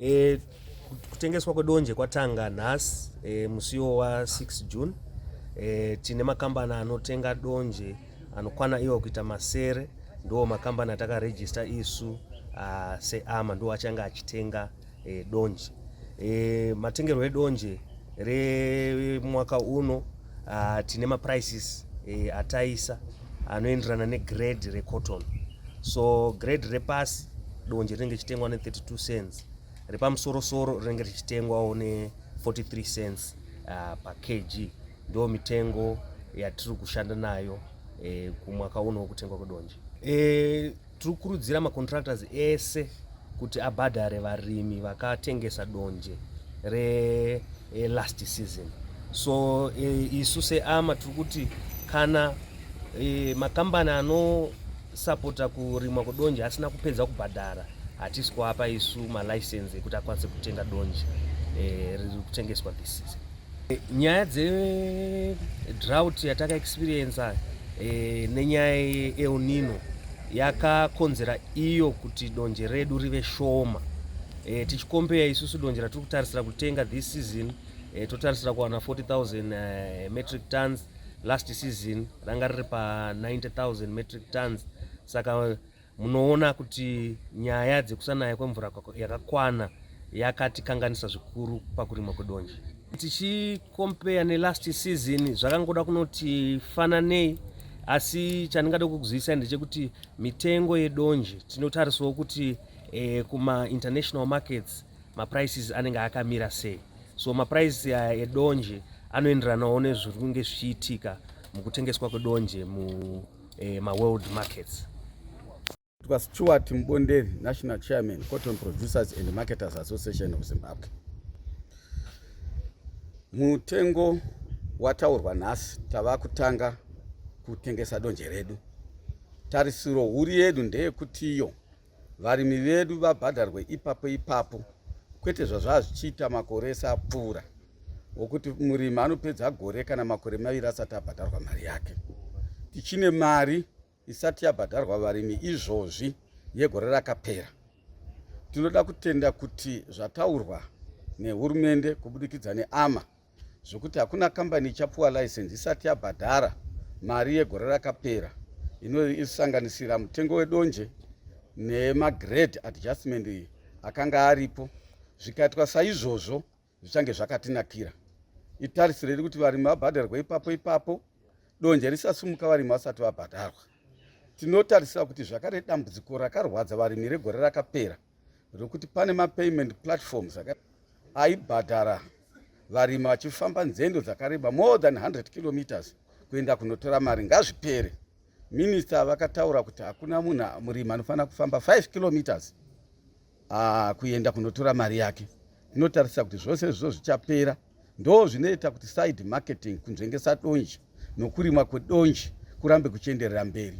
E, kutengeswa kwedonje kwatanga nhasi e, musiwo wa6 June. E, tine makambani anotenga donje anokwana iwo kuita masere, ndo makambani atakarejista isu seAMA, ndo achange achitenga donje. Matengerwo edonje remwaka uno, tine maprices ataisa anoenderana negrade recotton. So grade repasi, donje rinenge richitengwa ne32 cents, repamusorosoro rinenge richitengwawo ne43 cents pakg. Ndo mitengo yatiri kushanda nayo kumwaka uno wekutengwa kwedonje. Tiri kukurudzira macontractors ese kuti abhadhare varimi vakatengesa donje relast season. So isu seAMA tiri kuti kana makambani anosapota kurimwa kwedonje asina kupedza kubhadhara, hatisi kuapa isu malicense ekuti akwanise kutenga donje riri kutengeswa this season. Nyaya dzedrought yatakaexperiensa nenyaya yeEl Nino yakakonzera iyo kuti donje redu rive shoma. Tichikompeya isusu donje ratiri kutarisira kutenga this season, totarisira kuwana 40,000 metric tons. Last season ranga riri pa90,000 metric tons. Saka munoona kuti nyaya dzekusanaya kwemvura yakakwana yakatikanganisa zvikuru pakurimwa kwedonje. Tichikompeya nelast season, zvakangoda kunoti fananei, asi chandingada kukuzivisai ndechekuti mitengo yedonje tinotarisawo kuti kuma-international markets maprices anenge akamira sei. So maprices aya edonje anoenderanawo nezviri kunge zvichiitika mukutengeswa kwedonje mumaworld markets. Stuart Mbonderi, National Chairman, Cotton Producers and Marketers Association of Zimbabwe. Mutengo wataurwa nhasi, tava kutanga kutengesa donje redu. Tarisiro huru yedu ndeyekutiyo varimi vedu vabhadharwe ipapo ipapo, kwete zvazvava zvichiita makore ese apfuura, wokuti murimi anopedza gore kana makore 2 asati abhadharwa mari yake. Tichine mari isati yabhadharwa varimi izvozvi yegore rakapera. Tinoda kutenda kuti zvataurwa nehurumende kubudikidza neAMA zvokuti hakuna kambani ichapuwa license isati yabhadhara mari yegore rakapera, inosanganisira mutengo wedonje nemagrade adjustment akanga aripo. Zvikaitwa saizvozvo, zvichange zvakatinakira. Itarisiro iri kuti varimi vabhadharwe ipapo ipapo, donje risasumuka varimi vasati vabhadharwa. Tinotarisira kuti zvakare dambudziko rakarwadza varimi regore rakapera rokuti pane mapayment platforms aibhadhara varimi vachifamba nzendo dzakareba, more than 100 kilometers, kuenda kunotora mari, ngazvipere. Minista vakataura kuti hakuna munhu murimi anofanira kufamba 5 kilometers kuenda kunotora mari yake. Tinotarisa kuti zvose izvozvo zvichapera. Ndo zvinoita kuti side marketing, kunzvengesa donje nokurimwa kwedonje, kurambe kuchienderera mberi.